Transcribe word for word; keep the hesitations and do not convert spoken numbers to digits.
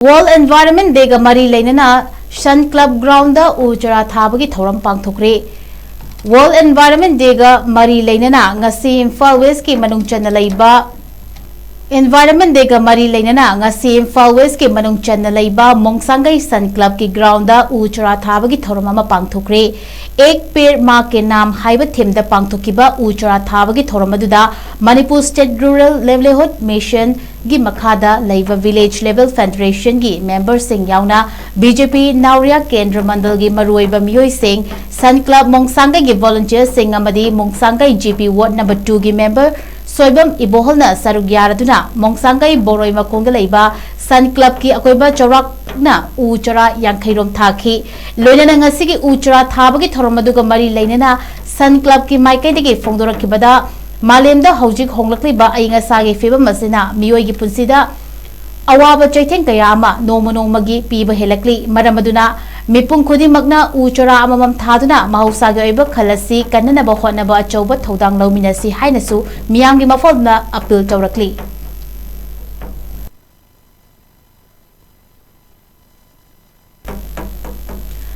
World Environment Day ꯒ ꯃꯔꯤ ꯂꯩꯅꯅ Sun Club Ground ꯗ ꯎ ꯆꯥꯔꯥ ꯊꯥꯕꯒꯤ ꯊꯧꯔꯝ ꯄꯥꯡꯊꯣꯛꯈ꯭ꯔꯦ꯫ World Environment Day ꯒ ꯃꯔꯤ ꯂꯩꯅꯅ ꯉꯁꯤ ꯏꯝꯐꯥꯜ ꯋꯦꯁꯀꯤ ꯃꯅꯨꯡ ꯆꯟꯅ ꯂꯩꯕ Environment Day ꯒ ꯃꯔꯤ ꯂꯩꯅꯅ ꯉꯁꯤ ꯏꯝꯐꯥꯜ ꯋꯦꯁꯀꯤ ꯃꯅꯨꯡ ꯆꯟꯅ ꯂꯩꯕ ꯃꯣꯡꯁꯥꯡꯒꯩ Sun Club ꯀꯤ ground ꯗ ꯎ ꯆꯥꯔꯥ ꯊꯥꯕꯒꯤ ꯊꯧꯔꯝ ꯑꯃ ꯄꯥꯡꯊꯣꯛꯈ꯭ꯔꯦ꯫ Ek Ped Maa Ke Naam ꯍꯥꯏꯕ theme ꯗ ꯄꯥꯡꯊꯣꯛꯈꯤꯕ ꯎ ꯆꯥꯔꯥ ꯊꯥꯕꯒꯤ ꯊꯧꯔꯝ ꯑꯗꯨꯗ Manipur State Rural Livelihood Mission ꯒꯤ ꯃꯈꯥꯗ ꯂꯩꯕ Village Level Federation ꯒꯤ member ꯁꯤꯡ ꯌꯥꯎꯅ B J P ꯅꯥꯎꯔꯤꯌꯥ ꯀꯦꯟꯗ꯭ꯔ ꯃꯟꯗꯜꯒꯤ ꯃꯔꯨꯑꯣꯏꯕ ꯃꯤꯑꯣꯏꯁꯤꯡ, Sun Club ꯃꯣꯡꯁꯥꯡꯒꯩꯒꯤ volunteer ꯁꯤꯡ ꯑꯃꯗꯤ ꯃꯣꯡꯁꯥꯡꯒꯩ G P ward number two ꯒꯤ member ꯁꯣꯏꯕꯝ ꯏꯕꯣꯍꯜꯅ ꯁꯔꯨꯛ ꯌꯥꯔꯗꯨꯅ ꯃꯣꯡꯁꯥꯡꯒꯩ ꯕꯣꯔꯣꯏ ꯃꯈꯣꯡꯗ ꯂꯩꯕ Sun Club ꯀꯤ ꯑꯀꯣꯏꯕ ꯆꯥꯎꯔꯥꯛꯅ ꯎ ꯆꯥꯔꯥ ꯌꯥꯡꯈꯩ ꯔꯣꯝ ꯊꯥꯈꯤ꯫ ꯂꯣꯏꯅꯅ ꯉꯁꯤꯒꯤ ꯎ ꯆꯥꯔꯥ ꯊꯥꯕꯒꯤ ꯊꯧꯔꯝ ꯑꯗꯨꯒ ꯃꯔꯤ ꯂꯩꯅꯅ Sun Club ꯀꯤ ꯃꯥꯏꯀꯩꯗꯒꯤ ꯐꯣꯡꯗꯣꯔꯛꯈꯤꯕꯗ, ꯃꯥꯂꯦꯝꯗ ꯍꯧꯖꯤꯛ ꯍꯣꯡꯂꯛꯂꯤꯕ ꯑꯏꯪ ꯑꯁꯥꯒꯤ ꯐꯤꯕꯝ ꯑꯁꯤꯅ ꯃꯤꯑꯣꯏꯒꯤ ꯄꯨꯟꯁꯤꯗ ꯑꯋꯥꯕ ꯆꯩꯊꯦꯡ ꯀꯌꯥ ꯑꯃ ꯅꯣꯡꯃ ꯅꯣꯡꯃꯒꯤ ꯄꯤꯕ ꯍꯦꯜꯂꯛꯂꯤ꯫ ꯃꯔꯝ ꯑꯗꯨꯅ ꯃꯤꯄꯨꯝ ꯈꯨꯗꯤꯡꯃꯛꯅ ꯎ ꯆꯥꯔꯥ ꯑꯃꯃꯝ ꯊꯥꯗꯨꯅ ꯃꯍꯧꯁꯥꯒꯤ ꯑꯣꯏꯕ ꯈꯜ ꯑꯁꯤ ꯀꯟꯅꯅꯕ ꯍꯣꯠꯅꯕ ꯑꯆꯧꯕ ꯊꯧꯗꯥꯡ ꯂꯧꯃꯤꯟꯅꯁꯤ ꯍꯥꯏꯅꯁꯨ ꯃꯤꯌꯥꯝꯒꯤ ꯃꯐꯝꯗ appeal ꯇꯧꯔꯛꯂꯤ꯫